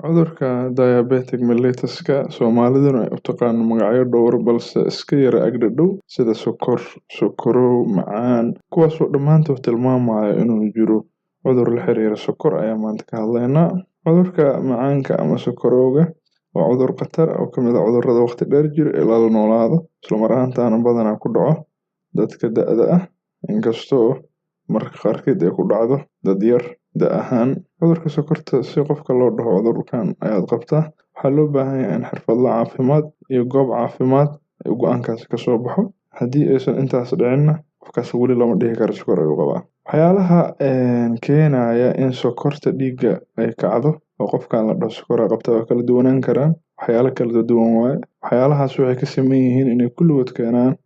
Cudurka diabetic mellitus-ka, Soomaaliduna ay u taqaano magacyo dhowr balse iska yara agdhadhow, sida sokor, sokorow, macaan, kuwaasoo dhammaantood tilmaamaya inuu jiro cudur la xiriira sokor, ayaa maanta ka hadlaynaa. Cudurka macaanka ama sokorowga waa cudur khatar oo ka mid ah cudurrada waqti dheer jira ee lala noolaado, isla mar ahaantaana badanaa ku dhaco dadka da'da ah, inkastoo mararka qaarkeed ay ku dhacdo dad yar da' ahaan. Cudurka sokorta, si qofka loo dhaho cudurkan ayaad qabtaa, waxaa loo baahan yahay in xirfadle caafimaad iyo goob caafimaad go-aankaasi kasoo baxo. Haddii aysan intaas dhicinna, qofkaas weli lama dhihi karo sokor ayuu qabaa. Waxyaalaha keenaya in sokorta dhiigga ay kacdo oo qofkan la dhaho sokor qabta waa kala duwanaan karaan, waxyaalo kala duwan waaye. Waxyaalahaas waxay ka sameyn yihiin inay kulligood keenaan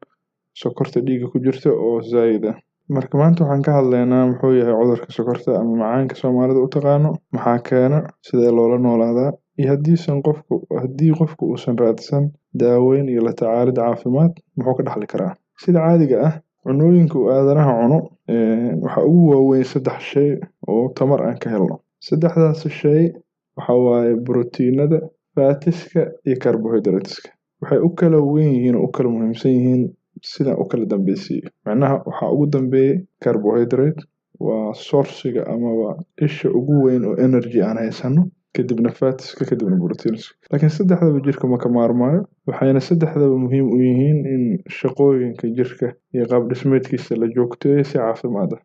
sokorta dhiigga ku jirta oo zaa'id ah. Marka maanta waxaan ka hadlaynaa muxuu yahay cudurka sokorta ama macaanka Soomaalida u taqaano, maxaa keena, sidee loola noolaadaa, iyo haddii qofku uusan raadsan daaweyn iyo la tacaalid caafimaad, muxuu ka dhaxli karaa. Sida caadiga ah, cunooyinka uu aadanaha cuno waxaa ugu waaweyn saddex shay oo tamar aan ka helno. Saddexdaas shay waxaa waaye borotiinada, fats-ka iyo carbohydrates-ka. Waxay u kala weyn yihiin oo u kala muhiimsan yihiin sidaan u kala dambeysiiyo. Macnaha, waxaa ugu dambeeyay carbohydrate, waa source-iga amaba isha ugu weyn oo energy aan haysano, kadibna fats-ka, kadibna proteins. Laakiin saddexdaba jirka ma ka maarmaayo, waxayna saddexdaba muhiim u yihiin in shaqooyinka jirka iyo qaab dhismeedkiisa la joogteeyo si caafimaad ah.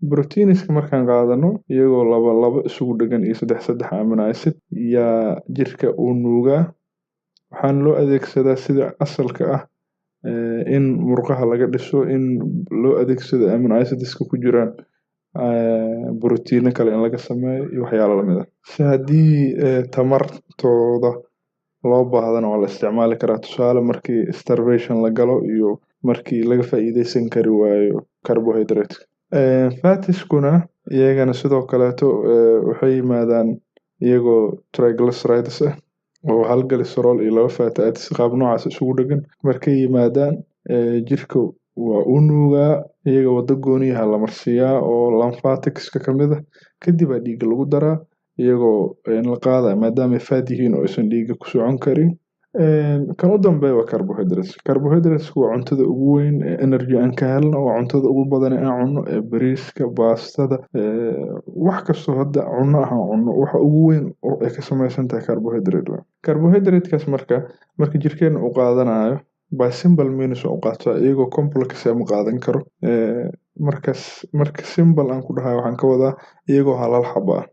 Proteins-ka markaan qaadano, iyagoo laba laba isugu dhegan iyo saddex saddex amino acid yaa jirka uu nuugaa, waxaana loo adeegsadaa sida asalka ah in murqaha laga dhiso, in loo adeegsado amino acids-ka ku jiraan borotiino kale in laga sameeyo iyo waxyaalo lamid ah. Si haddii tamartooda loo baahdana, waa la isticmaali karaa, tusaale markii starvation la galo iyo markii laga faa'iideysan kari waayo carbohydrate. Fats-kuna iyagana sidoo kaleeto waxay yimaadaan iyagoo triglycerides ah oo hal glycerol iyo laba fatty acids qaab noocaas isugu dhegan. Markay yimaadaan, jirka waa u nuugaa iyaga, wado gooniyaha la marsiiyaa oo lymphatics-ka ka mid ah, kadib aa dhiigga lagu daraa iyagoo la qaadaya, maadaama ay fat yihiin oo aysan dhiigga ku socon karin. Kan u dambeeya waa carbohydrates. Carbohydrates waa cuntada ugu weyn ee energy aan ka helno, waa cuntada ugu badan ee aan cunno, ee bariiska, baastada, wax kastoo hadda cunno ah aan cunno, waxa ugu weyn oo ay ka samaysan tahay carbohydrate. Carbohydrate-kaas marka jirkeena uu qaadanayo, by simple means u qaataa, iyagoo complex ma qaadan karo. Markas marka simple aan ku dhahayo, waxaan ka wadaa iyagoo hal hal xabo ah,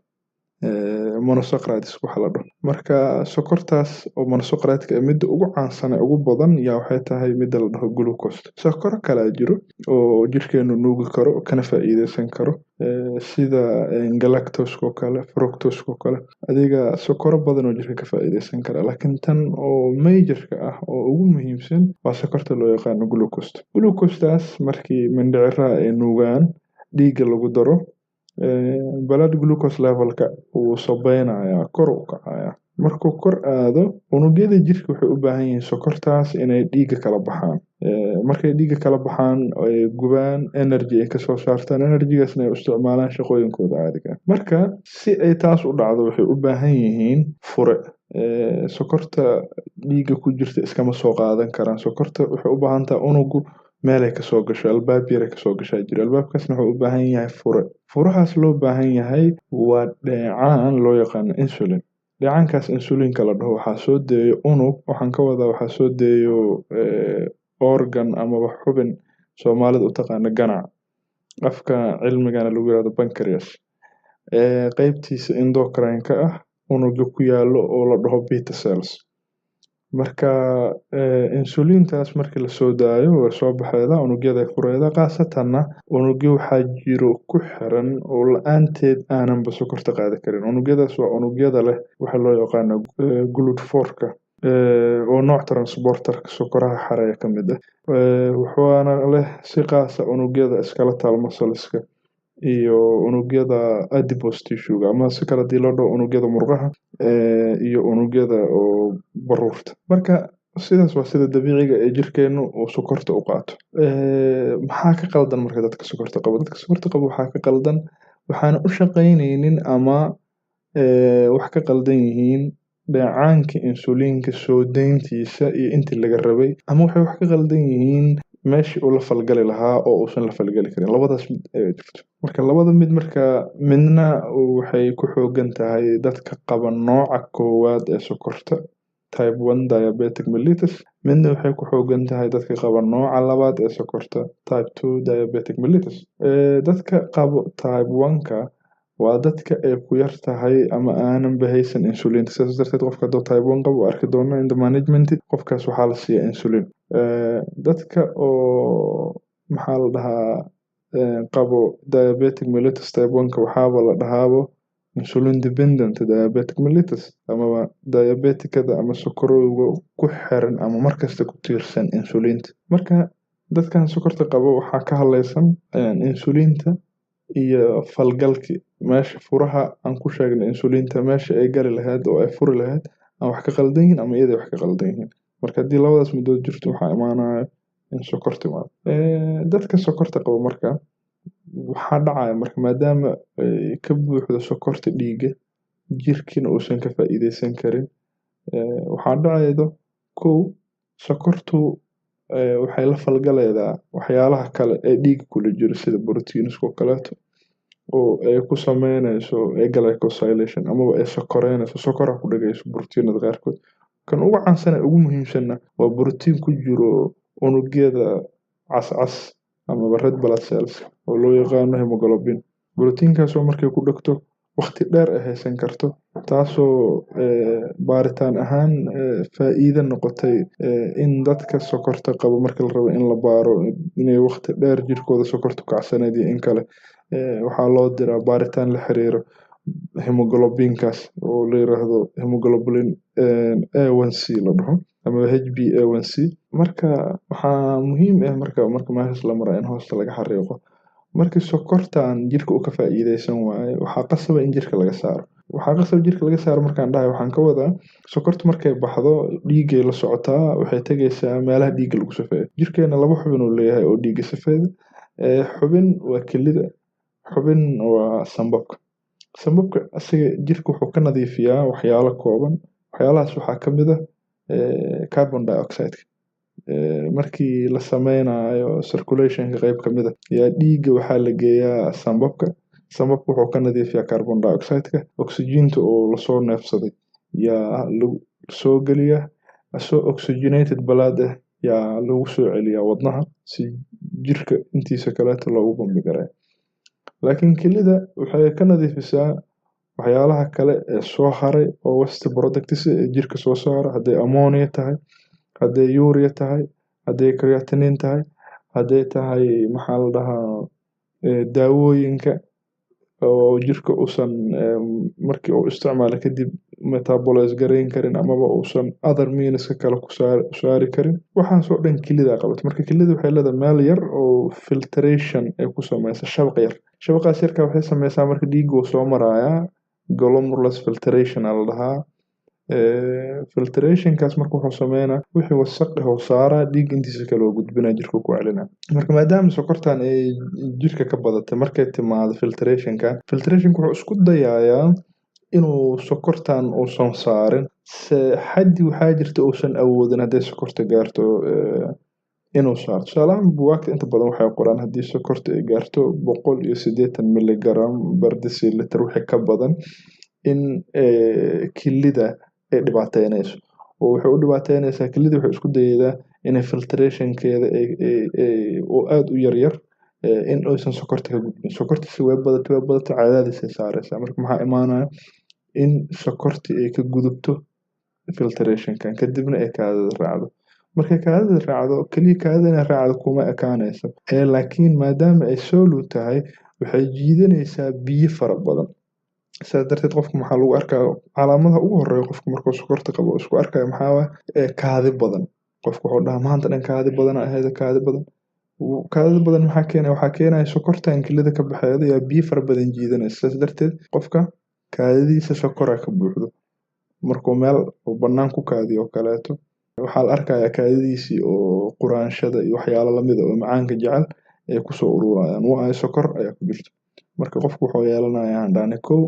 monosaccharides waxa la dhaho. Marka sokortaas oo monosaccharide-ka, midda ugu caansan ee ugu badan yaa waxay tahay midda la dhaho glucose. Sokoro kale jiro oo jirkeenu nuugi karo kana faa'iideysan karo, sida galactose oo kale, fructose oo kale, adiga sokoro badan oo jirka ka faa'iideysan kara. Laakiin tan oo major-ka ah oo ugu muhiimsan waa sokorta loo yaqaano glucose. Glucose-taas markii mindhiciraha ay nuugaan, dhiigga lagu daro, blood glucose level-ka wuu sabeynayaa, kor u kacayaa. Markuu kor aado, unugyada jirka waxay u baahan yihiin sokortaas inay dhiigga kala baxaan. Markay dhiigga kala baxaan, ay gubaan, energy ay kasoo saartaan, energy-gaasna ay u isticmaalaan shaqooyinkooda caadiga ah. Marka si ay taas u dhacdo, waxay u baahan yihiin fure. Sokorta dhiigga ku jirta iskama soo qaadan karaan. Sokorta waxay u baahan tahay unugu meelay kasoo gasho, albaab yaray kasoo gashaa jira. Albaabkaasna wuxuu u baahan yahay fure. Furahaas loo baahan yahay waa dheecaan loo yaqaano insulin. Dheecaankaas insulinka la dhaho waxaa soo deeyo unug, waxaan ka wadaa waxaa soo deeyo organ amaba xubin Soomaalida u taqaano ganac, afka cilmigana lagu yirahdo pancreas, qeybtiisa endocrine-ka ah, unuga ku yaalo oo la dhaho beta cells. Marka insulintaas markii lasoo daayo, way soo baxeeda unugyada fureeda, khaasatanna unugyo waxaa jiro ku xiran oo la-aanteed aananba sokorta qaadi karin. Unugyadaas waa unugyada leh waxa loo yaqaano GLUT4-ka, oo nooc transporter-ka sokoraha xareeya ka mid ah, wuxuuna leh si qaasa unugyada skeletal muscles-ka iyo unugyada adipose tissue-ga, ama si kale hadii loo dhaho unugyada murqaha iyo unugyada oo baruurta. Marka sidaas waa sida dabiiciga ee jirkeenu uu sokorta u qaato. Maxaa ka qaldan marka dadka sokorta qabo? Dadka sokorta qabo waxaa ka qaldan waxaana u shaqaynaynin ama wax ka qaldan yihiin dheecaanka insuliinka soo deyntiisa iyo intii laga rabay, ama waxay wax ka qaldan yihiin meeshii uu la falgali lahaa oo uusan la falgali karin. Labadaas mid ayaa jirto. Marka labada mid, marka midna waxay ku xoogan tahay dadka qaba nooca koowaad ee sokorta, type 1 diabetic mellitus, midna waxay ku xoogan tahay dadka qaba nooca labaad ee sokorta, type 2 diabetic mellitus. Dadka qabo type 1-ka waa dadka ay ku yar tahay ama aanan bahaysan insulinta. Sidaas darteed qofka hadduu type 1 qabo, arki doona in the management, qofkaas waxaa la siiyaa insulin. Dadka oo maxaa la dhahaa qabo diabetic mellitus type 1-ka waxaaba la dhahaabo insulin dependent diabetic mellitus, amaba diabeticada ama sokorowga ku xiran ama markasta ku tiirsan insulinta. Marka dadkan sokorta qabo waxaa ka hadlaysan insulinta iyo falgalki meesha furaha aan ku sheegnay, insulinta meesha ay gali lahayd oo ay furi lahayd aan wax ka qaldan yihiin ama iyada wax ka qaldan yihiin. Marka haddii labadaas midood jirto, waxaa imaanaya in sokor timaado. Dadka sokorta qabo marka waxaa dhacaya, marka maadaama ay ka buuxdo sokorta dhiigga, jirkiina uusan ka faa'iideysan karin, waxaa dhacaydo kow, sokortu waxay la falgalaydaa waxyaalaha kale ee dhiigga kula jiro, sida borotiiniska oo kaleeto, oo ay ku sameynayso glycosylation amaba ay sokoreynayso, sokora ku dhagayso borotiinada qaarkood. Kan ugu caansan ee ugu muhiimsanna waa borotiin ku jiro unugyada cascas amaba red blood cells oo loo yaqaano hemoglobin. Borotiinkaasoo markay ku dhegto waqti dheer ay haysan karto, taasoo baaritaan ahaan faa'iido noqotay in dadka sokorta qabo marka la rabo in la baaro inay waqti dheer jirkooda sokortu kacsaneyd iyo in kale, waxaa loo diraa baaritaan la xiriiro hemoglobinkaas oo la yiraahdo hemoglobin A1C la dhaho ama HbA1c. Marka waxaa muhiim ah marka meeshaas la maro in hoosta laga xariiqo: markii sokortan jirka uu ka faa'iideysan waayo, waxaa qasaba in jirka laga saaro. Waxaa qasab jirka laga saaro markaan dhahay, waxaan ka wadaa sokorta markay baxdo dhiiggay la socotaa, waxay tegaysaa meelaha dhiigga lagu safeeyo. Jirkeena laba xubin uu leeyahay oo dhiigga safeeya. Xubin waa kelida, xubin waa sambabka. Sambabka asiga jirka wuxuu ka nadiifiyaa waxyaalo kooban. Waxyaalahaas waxaa ka mid ah carbon dioxide. Markii la sameynayo circulationka qeyb ka mid ah yaa dhiigga waxaa la geeyaa sambabka. Sambabka wuxuu ka nadiifiyaa carbon dioxide-ka, oxygeenta oo lasoo neefsaday yaa lagu soo geliyaa, asoo oxygenated blood ah yaa lagu soo celiyaa wadnaha si jirka intiisa kaleeto loogu bambi gareeyo. Laakiin kelida waxay ka nadiifisaa waxyaalaha kale ee soo haray oo waste products ee jirka soo saara, hadday ammonia tahay, hadday urea tahay, hadday creatinine tahay, hadday tahay maxaa la dhahaa daawooyinka oo jirka uusan markii uu isticmaalo kadib metabolize gareyn karin amaba uusan other meanska kale ku saari karin. Waxaasoo dhan kelida qabato. Marka kelida waxay leedahay meel yar oo filtration ay ku sameysa, shabaq yar. Shabaqaas yarka waxay sameysaa marka dhiigga uu soo marayaa, glomerulus filtration aa la dhahaa. Filtrationkaas marka wuxuu sameynaa wixii wasaq ah oo saaraa, dhiigga intiisa kale oo gudbinaa, jirka ku celinaa. Marka maadaama sokortan ay jirka ka badatay, markay timaado filtrationka, filtrationka wuxuu isku dayayaa inuu sokortan uusan saarin se xaddi waxaa jirta uusan awoodin hadday sokorta gaarto inuu saaro. Tusaalahaan, buugaagta inta badan waxay qoraan haddii sokorta ay gaarto 180 milligram per deciliter wixii ka badan in kilida ay dhibaateynayso. Oo waxay u dhibaateynaysaa, kilida waxay isku dayaydaa inay filtrationkeeda oo aada u yaryar in aysan sokorta ka gudbin. Sokorta si way badatay, way badatay, cadaadis ay saaraysaa. Marka maxaa imaanaya? In sokortii ay ka gudubto filtrationkan, kadibna ay kaadida raacdo. Markay kaadida raacdo, keliya kaadida inay raacdo kuma ekaanayso ee laakiin maadaama ay solute tahay, waxay jiidanaysaa biyo fara badan. Sidaas darteed qofka maxaa lagu arkaa? Calaamadaha ugu horeeya qofka markuu sokorta qabo isku arkayo maxaa waaye? Kaadi badan. Qofka wuxuu dhahaa, "Maanta dhan kaadi badan ahayd, kaadi badan." Kaadida badan maxaa keenaya? Waxaa keenaya sokortan kilida ka baxeeda yaa biyo fara badan jiidanaysa. Sidaas darteed qofka kaadidiisa sokora ka buuxdo. Markuu meel uu bannaan ku kaadiyo oo kaleeto, waxaa la arkayaa kaadidiisii oo quraanshada iyo waxyaalo lamid ah oo macaanka jecel ay kusoo ururayaan, waayo sokor ayaa ku jirto. Marka qofku wuxuu yeelanayaa handhaane kow.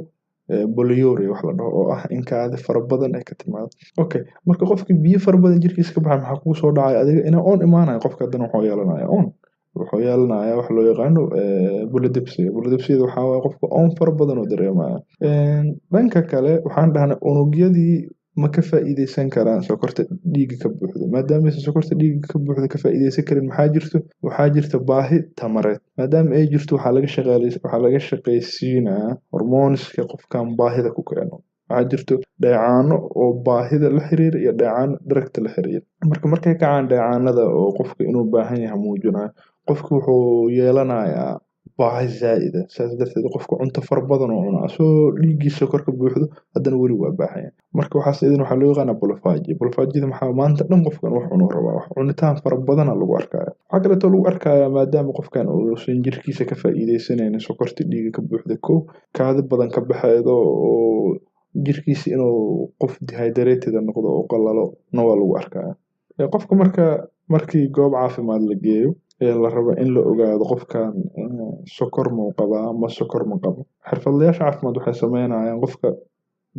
Polyuria wax la dhaho, oo ah in kaadi fara badan ay ka timaado. Okay, marka qofkii biyo fara badan jirkiisa ka baxay, maxaa kugu soo dhacaya adiga? Inaa oon imaanayo. Qofka haddana wuxuu yeelanaya oon, wuxuu yeelanaya wax loo yaqaano polydipsia. Polydipsiada waxaa waaye qofka oon fara badan oo dareemaya. Dhanka kale, waxaan dhahnay unugyadii ma ka faa'iideysan karaan sokorta dhiigga ka buuxdo. Maadaama aysan sokorta dhiigga ka buuxdo ka faa'iideysan karin, maxaa jirto? Waxaa jirta baahi tamareed. Maadaama ay jirto, waxaa laga shaqaysiinaa hormoonska qofkan baahida ku keeno. Waxaa jirto dheecaano oo baahida la xiriira iyo dheecaano dheragta la xiriira. Marka markay kacaan dheecaanada oo qofka inuu baahan yahay muujinayo, qofka wuxuu yeelanayaa baahi zaa'ida. Saas darteed qofka cunto fara badan oo cunaa, asoo dhiiggiisa sokor ka buuxdo, haddana weli waa baahan yahay. Marka waxaas idin waxaa loo yaqaanaa polyphagia. Polyphagiada maxaa? Maanta dhan qofkan wax cunuu rabaa, wax cunitaan fara badana lagu arkaya. Waxaa kaleeto lagu arkayaa, maadaama qofkan uusan jirkiisa ka faa'iideysanaynin sokorta dhiigga ka buuxda, kow, kaadi badan ka baxeedo oo jirkiisa inuu qof dehydrated noqdo oo qalalo na waa lagu arkaya. Qofka marka markii goob caafimaad la geeyo ee la rabo in la ogaado qofkan sokor ma qabaa ma sokor ma qabo, xirfadlayaasha caafimaad waxay sameynayaan qofka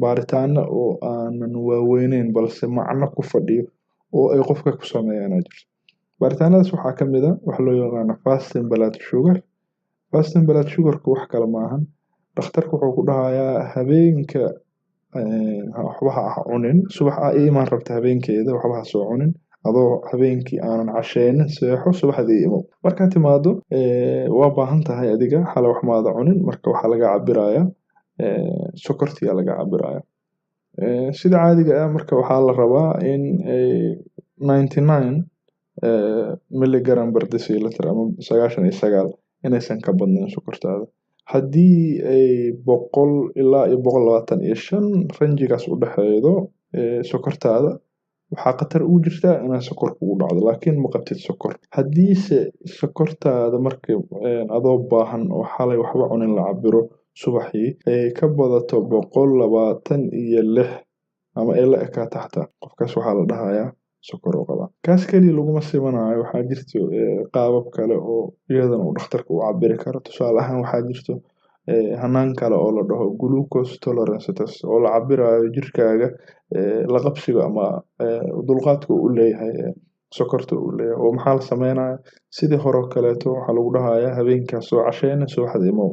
baaritaano oo aanan waaweyneyn balse macno ku fadhiyo oo ay qofka ku sameeyaan aa jirto. Baaritaanadaas waxaa ka mid a waxa loo yaqaano fasting blood sugar. Fasting blood sugarku wax kale maahan. Dhakhtarku wuxuu ku dhahayaa habeenka waxba ha cunin, subax aa ii imaan rabta habeenkeeda waxba ha soo cunin. Adoo habeenkii aanan casheynin seexo, subaxdii imo. Markaad timaado, waa baahan tahay adiga, xalay wax maada cunin. Marka waxaa laga cabirayaa sokortiyaa laga cabiraya sida caadiga ah. Marka waxaa la rabaa in 99 milligram per deciliter ama 99 inaysan ka badnayn sokortaada. Haddii ay 100 ilaa iyo 125 range-gaas u dhexeedo sokortaada, waxaa khatar ugu jirtaa inay sokor kugu dhacdo, laakiin ma qabtid sokor. Haddiise sokortaada marka adoo baahan oo xalay waxba cunin la cabiro subaxii ay ka badato 126 ama ay la ekaato xataa, qofkaas waxaa la dhahayaa sokor uu qabaa. Kaas keliya laguma simanayo. Waxaa jirto qaabab kale oo iyadana uu dhakhtarka u cabiri karo. Tusaale ahaan, waxaa jirto hanaan kale oo la dhaho glucose tolerance test, oo la cabirayo jirkaaga la qabsiga ama dulqaadka uu leeyahay sokorta uu leeyahay. Oo maxaa la sameynaya? Sidii hore oo kaleeto, waxaa lagu dhahayaa habeenkaas soo casheyna, subaxda imow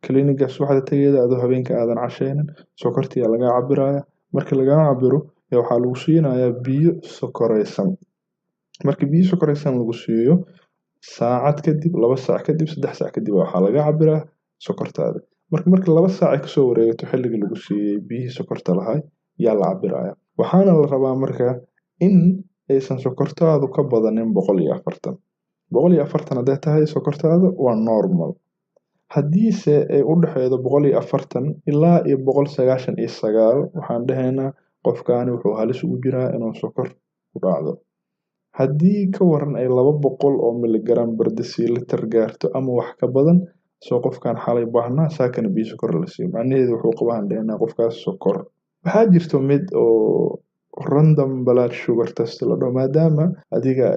kliniga. Subaxda tegeeda adoo habeenka aadan casheynin, sokortiyaa lagaa cabiraya. Marka lagaa cabiro, waxaa lagu siinayaa biyo sokoreysan. Marka biyo sokoreysan lagu siiyo, saacad kadib, 2 saac kadib, 3 saac kadib, waxaa laga cabiraa sokortaada. Marka 2 saac ay kasoo wareegato xilligii lagu siiyey biyihii sokorta lahay, yaa la cabiraya. Waxaana la rabaa marka in aysan sokortaadu ka badanin 140. 140 hadday tahay sokortaada, waa normal. Haddiise ay u dhexeedo 140 ilaa iyo 199, waxaan dhahaynaa qofkaani wuxuu halis ugu jiraa inuu sokor ku dhacdo. Haddii ka waran ay 200 oo milligram per deciliter gaarto ama wax ka badan, soo qofkan xalay baahnaa, saakana biyo sokor la siiyo, macnaheedu wuxuu qabaan dhahaynaa qofkaas sokor. Waxaa jirto mid oo random blood sugar test la dhaho. Maadaama adiga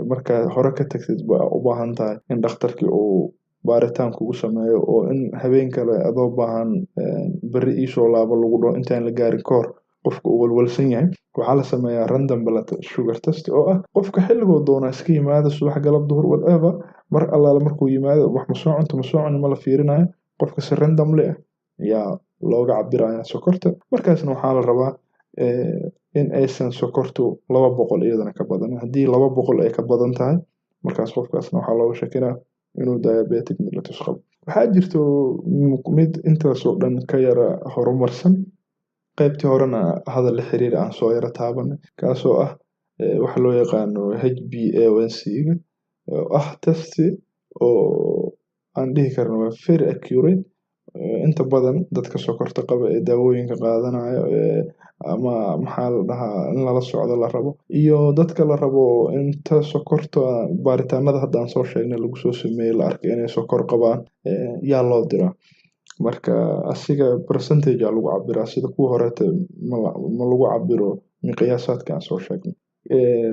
markaa hore ka tagtid ba u baahan tahay in dhakhtarkii uu baaritaan kugu sameeyo, oo in habeen kale adoo baahan berri iisoo laabo lagu dhaho, intaan la gaarin ka hor qofka uu walwalsan yahay, waxaa la sameeyaa random blood sugar test, oo ah qofka xilligoo doona iska yimaada, subax, galab, duhur, whatever. Mar allaale markuu yimaado, wax ma soo cunto, ma soo cunin, ma la fiirinayo. Qofka si randomly ah yaa looga cabiraya sokorta. Markaasna waxaa la rabaa in aysan sokortu 200 iyadana ka badan. Haddii 200 ay ka badan tahay, markaas qofkaasna waxaa looga shakinaa inuu diabetic mellitus qabo. Waxaa jirto mid intaasoo dhan ka yara horumarsan, qaybtii horena hadal la xiriira aan soo yara taabanay, kaasoo ah waxa loo yaqaano HbA1c-ga, oo ah test oo aan dhihi karno waa very accurate. Inta badan dadka sokorta qaba ee daawooyinka qaadanayo ama maxaa la dhahaa in lala socdo la rabo, iyo dadka la rabo inta sokorta baaritaanada hadda aan soo sheegnay lagu soo sameeyey la arkay inay sokor qabaan, yaa loo diraa. Marka asiga percentage aa lagu cabiraa, sida kuwa horeeta ma lagu cabiro miqyaasaadka aan soo sheegnay.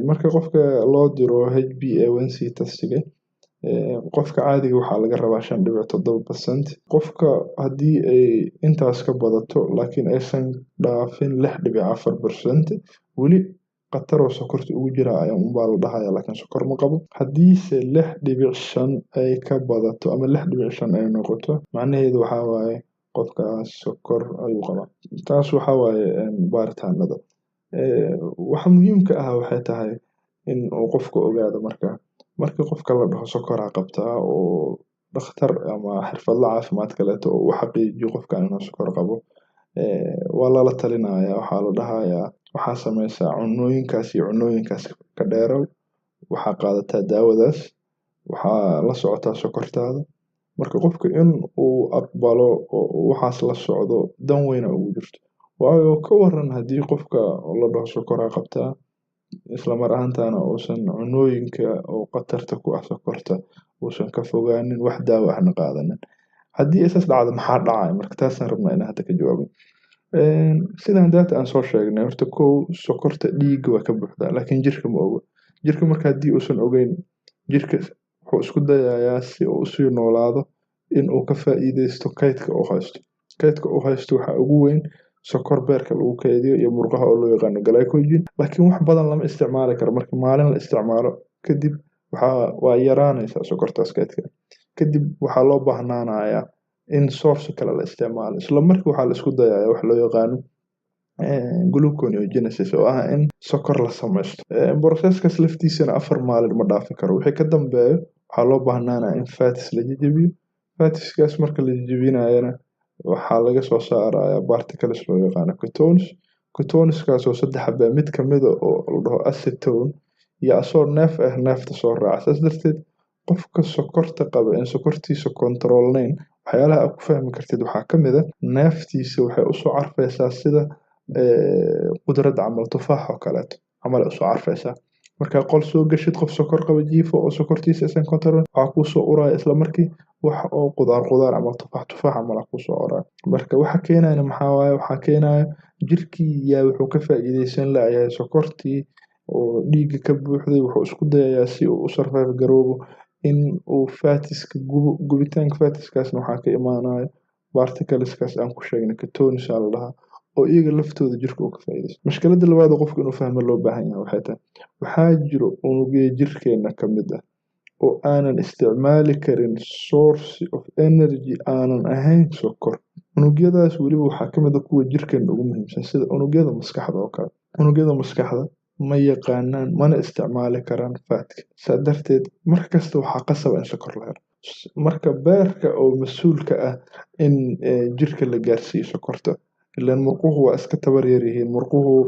Marka qofka loo diro HbA1c testiga Qofka caadiga waxaa laga rabaa 5.7%. Qofka haddii ay intaas ka badato laakiin aysan dhaafin 6.4%, weli khataroo sokorta ugu jira ayaa unbaa la dhahaya, laakiin sokor ma qabo. Haddiise 6.5 ay ka badato ama 6.5 ay noqoto, macnaheedu waxaa waaye qofkaas sokor ayuu qabaa. Taas waxaa waaye baaritaanada. Waxa muhiimka ah waxay tahay in uu qofka ogaado marka qofka la dhaho sokoraa qabtaa oo dhakhtar ama xirfadle caafimaad kaleeto oo u xaqiijiyo qofkan inuu sokor qabo, waa lala talinaya. Waxaa la dhahayaa waxaa sameysaa cunooyinkaas iyo cunooyinkaas ka dheerow, waxaa qaadataa daawadaas, waxaa la socotaa sokortaada. Marka qofka in uu aqbalo oo waxaas la socdo dan weyna ugu jirto. Waayo ka waran haddii qofka la dhaho sokoraa qabtaa isla mar ahaantaana uusan cunooyinka oo khatarta ku ah sokorta uusan ka fogaanin, wax daawo ahna qaadanin? Haddii isaas dhacdo maxaa dhacaya? Marka taasaan rabnaa inaan hadda ka jawaabno. Sidaan daata aan soo sheegnay, horta kow sokorta dhiigga waa ka buuxdaa, laakiin jirka ma oga. Jirka marka haddii uusan ogeyn, jirka wuxuu isku dayayaa si uu usii noolaado in uu ka faa'iideysto kaydka uu haysto. Kaydka uu haysto waxaa ugu weyn sokor beerka lagu kaydiyo iyo murqaha oo loo yaqaano glycogen, laakiin wax badan lama isticmaali karo. Marka maalin la isticmaalo kadib waa yaraanaysaa sokortaas kaydka. Kadib waxaa loo baahnaanayaa in source kale la isticmaalo. Isla markii waxaa la isku dayayaa wax loo yaqaano gluconeogenesis, oo ah in sokor la samaysto. Processkaas laftiisana 4 maalin ma dhaafi karo. Wixii ka dambeeyo waxaa loo baahnaanaya in fats la jejebiyo. Fatskaas marka la jejebinayana waxaa laga soo saarayaa particles loo yaqaano ketones. Ketoneskaas oo 3 xabaa mid kamid ah oo la dhaho acetone iyo asoo neef ah neefta soo raaca. Saas darteed qofka sokorta qaba in sokortiisa controlnayn, waxyaalaha aad ku fahmi kartid waxaa kamid ah neeftiisa waxay usoo carfeysaa sida qudrad camal, tufaax oo kaleeto camal ay usoo carfeysaa. Markaa qol soo gashid qof sokor qaba jiifo oo sokortiisa aysan control, waxaa kuusoo uraya isla markii wax oo qudaar qudaar camal, tufaax tufaax camal aa kuusoo uraya. Marka waxa keenayana maxaa waaye? Waxaa keenaya jirkii yaa wuxuu ka faa'iideysan lahayaa sokortii oo dhiigga ka buuxday. Wuxuu isku dayayaa si uu u survive garoobo in uu fatiska gubo. Gubitaanka fatiskaasna waxaa ka imaanaya particleskaas aan ku sheegnay, ketones aa la dhahaa, oo iyaga laftooda jirka uu ka faa'iideysto. Mushkiladda labaad oo qofka inuu fahmo loo baahan yahay waxay tahay waxaa jiro unugyo jirkeena ka mid ah oo aanan isticmaali karin source of energy aanan ahayn sokor. Unugyadaas weliba waxaa ka mid ah kuwa jirkeena ugu muhiimsan, sida unugyada maskaxda oo kale. Unugyada maskaxda ma yaqaanaan mana isticmaali karaan fatka. Saa darteed markasta waxaa qasab ah in sokor la helo. Marka beerka oo mas-uulka ah in jirka la gaarsiiyo sokorta, ilaan murquhu waa iska tabar yar yihiin. Murquhu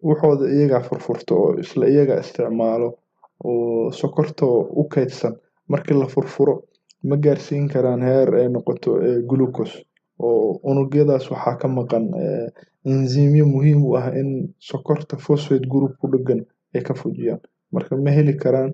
waxooda iyagaa furfurto oo isla iyagaa isticmaalo oo sokorta u kaydsan. Markii la furfuro ma gaarsiin karaan heer ay noqoto glucose, oo unugyadaas waxaa ka maqan enzimyo muhiim u ah in sokorta phosphate group ku dheggan ay ka fujiyaan. Marka ma heli karaan,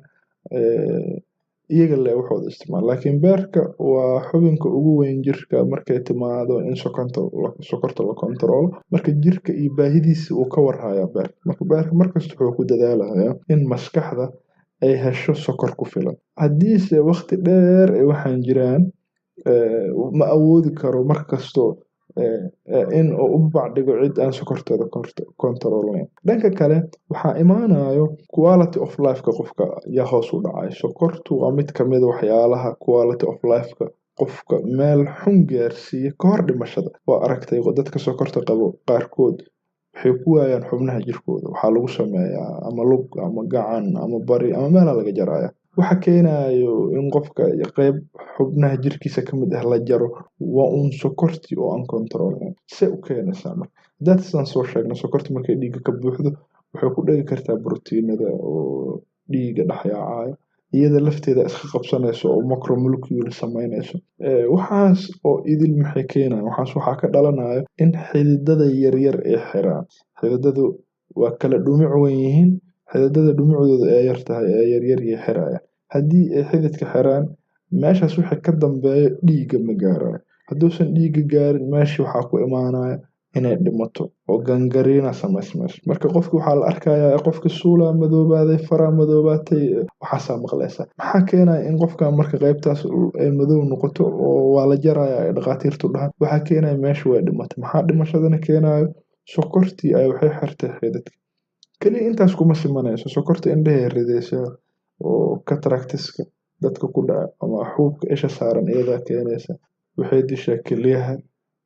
iyaga le waxooda isticmaal. Laakiin beerka waa xubinka ugu weyn jirka markay timaado in sokorta la control. Marka jirka iyo baahidiisa uu ka warhayaa beerka. Marka beerka markasta wuxuu ku dadaalayaa in maskaxda ay hesho sokor ku filan. Haddiise waqti dheer ay waxaan jiraan, ma awoodi karo markasto in uu u bacdhigo cid aan sokorteeda controlnayn. Dhanka kale waxaa imaanayo quality of life-ka qofka yaa hoos u dhacay. Sokortu waa mid kamid ah waxyaalaha quality of life-ka qofka meel xun gaarsiiya ka hor dhimashada. Waa aragtay dadka sokorta qabo qaarkood waxay ku waayaan xubnaha jirkooda. Waxaa lagu sameeyaa ama lug ama gacan ama bari ama meelaa laga jaraya. Waxa keenayo in qofka qeyb xubnaha jirkiisa ka mid ah la jaro waa uun sokortii oo aan controlnayn. See u keenaysaa marka? Haddaad sidaan soo sheegnay, sokorta markay dhiigga ka buuxdo waxay ku dhegi kartaa borotiinada oo dhiigga dhex yaacayo, iyada lafteeda iska qabsanayso oo macromolecule samaynayso. Waxaas oo idil maxay keenayaan? Waxaas waxaa ka dhalanayo in xididada yaryar ay xiraan. Xididadu waa kala dhumuc weyn yihiin. Xididada dhumucdooda ee yar tahay ee yaryar yay xirayaan. Haddii ay xididka xiraan, meeshaas wixii ka dambeeya dhiigga ma gaarayo. Hadduusan dhiigga gaarin, meeshii waxaa ku imaanaya inay dhimato oo gangariina samaysmayso. Marka qofki waxaa la arkayaa qofka suulaa madoobaaday, faraa madoobaatay, waxaasaa maqlaysa. Maxaa keenaya in qofka marka qaybtaas ay madow noqoto oo waa la jaraya ay dhakhaatiirtu dhahaan? Waxaa keenaya meesha way dhimatay. Maxaa dhimashadana keenayo? Sokortii ay waxay xirtay xididka. Kaliya intaas kuma simanayso, sokorta indhahay ridaysaa oo cataractiska dadka ku dhaca ama xuubka isha saaran iyadaa keenaysa. Waxay dishaa kelyaha,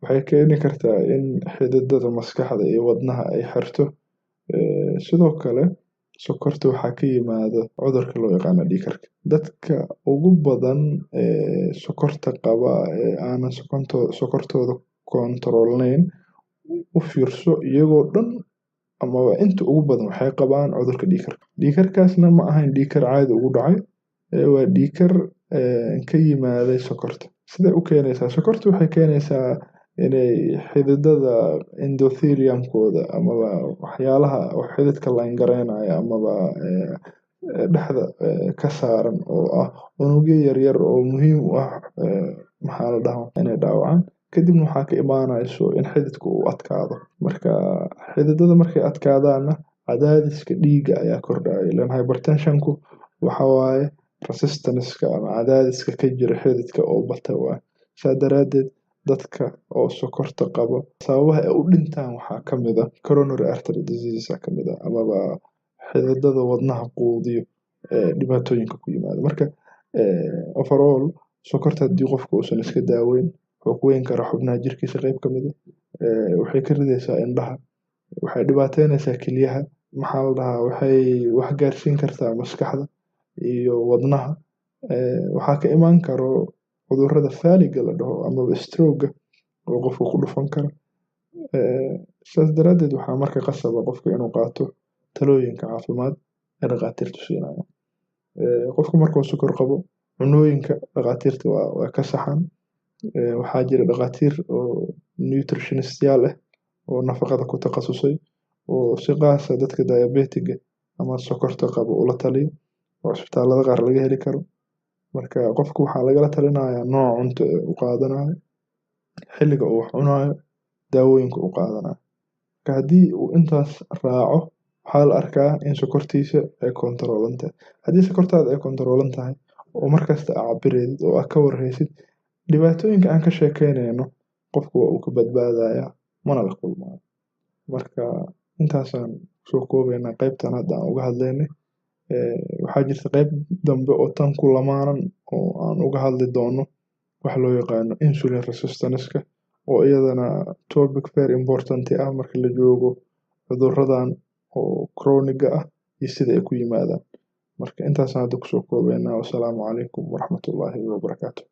waxay keeni kartaa in xididada maskaxda iyo wadnaha ay xirto. Sidoo kale sokorta waxaa ka yimaada cudurka loo yaqaano dhiig karka. Dadka ugu badan ee sokorta qaba ee aanan sokortooda koontaroolnayn, u fiirso, iyagoo dhan amaba inta ugu badan waxay qabaan cudurka dhiig karka. Dhiig karkaasna ma ahayn dhiig kar caadi ugu dhacay, waa dhiig kar ka yimaaday sokorta. Siday u keenaysaa? Sokorta waxay keenaysaa inay xididada endotheliumkooda amaba waxyaalaha xididka layngareynaya amaba dhexda ka saaran oo ah unugyo yaryar oo muhiim u ah, maxaa la dhahaa, inay dhaawacaan. Kadibna waxaa ka imaanayso in xididka uu adkaado. Marka xididada markay adkaadaanna cadaadiska dhiigga ayaa kordhaya, ilaan hypertensionku waxa waaye resistanceka ama cadaadiska ka jira xididka oo bata waaye. Saa daraaddeed dadka oo sokorta qabo sababaha ay u dhintaan waxaa ka mid ah coronary artery diseases ka mid ah amaba xididada wadnaha quudiyo dhibaatooyinka ku yimaada. Marka overall sokorta haddii qofka uusan iska daaweyn, wuxuu ku weyn karaa xubnaha jirkiisa qayb ka mid ah. Waxay ka ridaysaa indhaha, waxay dhibaateynaysaa kelyaha, maxaa la dhahaa, waxay wax gaarsiin kartaa maskaxda iyo wadnaha. Waxaa ka imaan karo cudurrada faaliga la dhaho amaba stroke oo qofka ku dhufan karo. Sidaas daraaddeed waxaa marka qasaba qofka inuu qaato talooyinka caafimaad ee dhakhaatiirtu siinayaan. Qofka markuu sokor qabo, cunooyinka dhakhaatiirta waa ka saxan. Waxaa jira dhakhaatiir oo nutritionistyaal ah oo nafaqada ku takhasusay oo si qaas ah dadka diabetiga ama sokorta qabo ula taliyo oo isbitaalada qaar laga heli karo. Marka qofka waxaa lagala talinayaa nooca cunto ee uu qaadanayo, xilliga uu wax cunayo, daawooyinka uu qaadanayo. Marka haddii uu intaas raaco, waxaa la arkaa in sokortiisa ay koontaroolan tahay. Haddii sokortaada ay koontaroolan tahay oo markasta aad cabireydid oo aad ka warhaysid dhibaatooyinka aan ka sheekeynayno, qofku waa uu ka badbaadayaa mana la kulmayo. Marka intaasaan soo koobaynaa qaybtan hadda aan uga hadlaynay. Waxaa jirta qayb dambe oo tan ku lamaanan oo aan uga hadli doono waxa loo yaqaano insulin resistance-ka, oo iyadana topic very important ah marka la joogo cudurradan oo chronic-ga ah iyo sida ay ku yimaadaan. Marka intaasaan hadda kusoo koobaynaa. Wasalaamu calaykum waraxmatullaahi wabarakaatu.